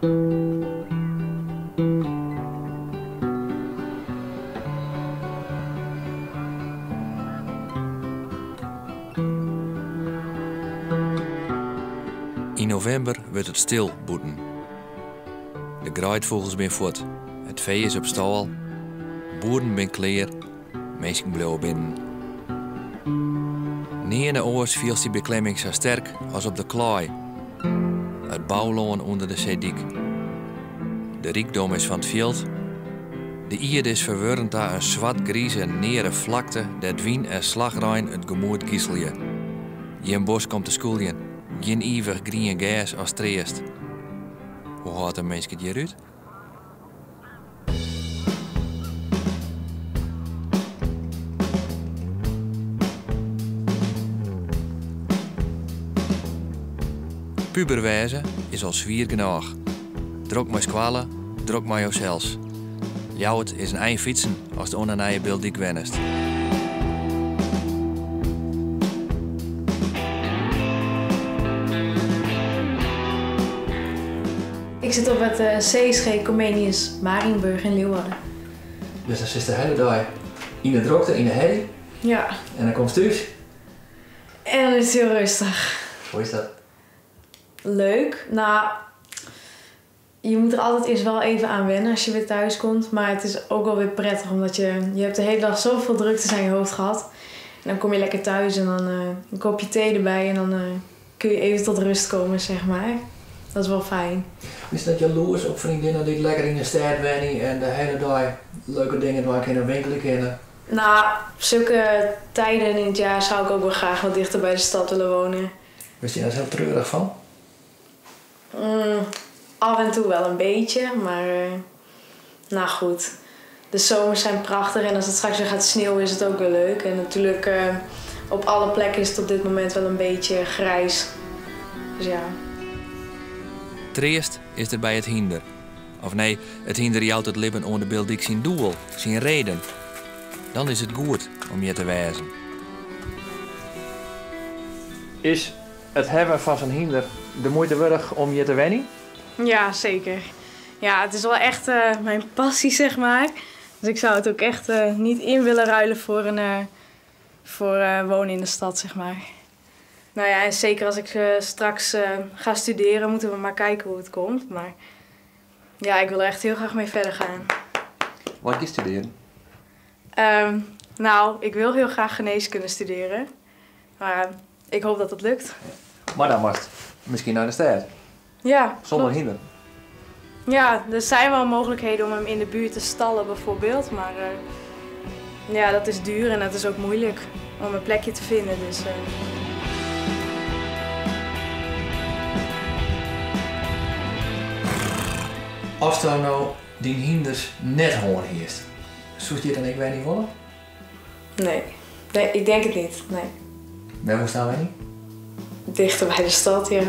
Yn novimber wurdt it stil bûten. De greidfûgels binne fuort, it fee is op stâl, boeren binne klear, minsken bliuwe binnen. Nearne oars fielst dy beklemming sa sterk as op de klaai, it boulân ûnder de seedyk. De rykdom is fan it fjild. De ierde is ferwurden ta in swart-grize, neare flakte dêr't wyn en slachrein it gemoed giselje. Gjin bosk om te skûljen, gjin ivich grien gers as treast. Hoe hâldt in minsk it hjir út? Puber wêze is al swier genôch. Drok mei skoalle, drok mei josels. Ljouwert is in ein fytsen ast oan de Nije Biltdyk wennest. Ik sit op it CSG Comenius Mariënburg yn Leeuwarden. Dus dan sitst de hiele dei yn de drokte, yn de herrie. Ja. En dan komst thús. En dan is it hiel rêstich. Hoe is dat? Leuk. Nou, je moet er altijd eerst wel even aan wennen als je weer thuis komt. Maar het is ook wel weer prettig, omdat je hebt de hele dag zoveel druktes aan je hoofd gehad. En dan kom je lekker thuis en dan een kopje thee erbij en dan kun je even tot rust komen, zeg maar. Dat is wel fijn. Is dat jaloers op freondinnen dy't lekker yn de stêd wenje en de hiele dei leuke dingen dwaan kinne, winkelje kinne? Nou, op zulke tijden in het jaar zou ik ook wel graag wat dichter bij de stad willen wonen. Wurdst dêr hiel treurich fan? Af en toe wel een beetje, maar nou goed. De zomers zijn prachtig en als het straks weer gaat sneeuwen is het ook weer leuk. En natuurlijk op alle plekken is het op dit moment wel een beetje grijs. Dus ja. Treast is der by it hynder. Of nee, it hynder jout it libben oan de Biltdyk syn doel, syn reden. Dan is it goed om hjir te wêzen. Is it hawwen fan sa'n hynder de muoite wurdich om hjir te wenjen? Ja, zeker. Ja, het is wel echt mijn passie, zeg maar. Dus ik zou het ook echt niet in willen ruilen voor wonen in de stad, zeg maar. Nou ja, en zeker als ik straks ga studeren, moeten we maar kijken hoe het komt. Maar ja, ik wil er echt heel graag mee verder gaan. Wat ga je studeren? Nou, ik wil heel graag geneeskunde studeren. Maar ik hoop dat het lukt. Maar dan mag het misschien naar de stad. Ja, Zonder klopt. hinder. Ja, er zijn wel mogelijkheden om hem in de buurt te stallen bijvoorbeeld. Maar ja, dat is duur en dat is ook moeilijk om een plekje te vinden. Dus. As dan nou dyn hynders net hân hiest, soest hjir dan ek wenje wolle? Nee. Nee, ik denk het niet. Nee. Wêr woest dan wenje? Dichter bij de stad, ja.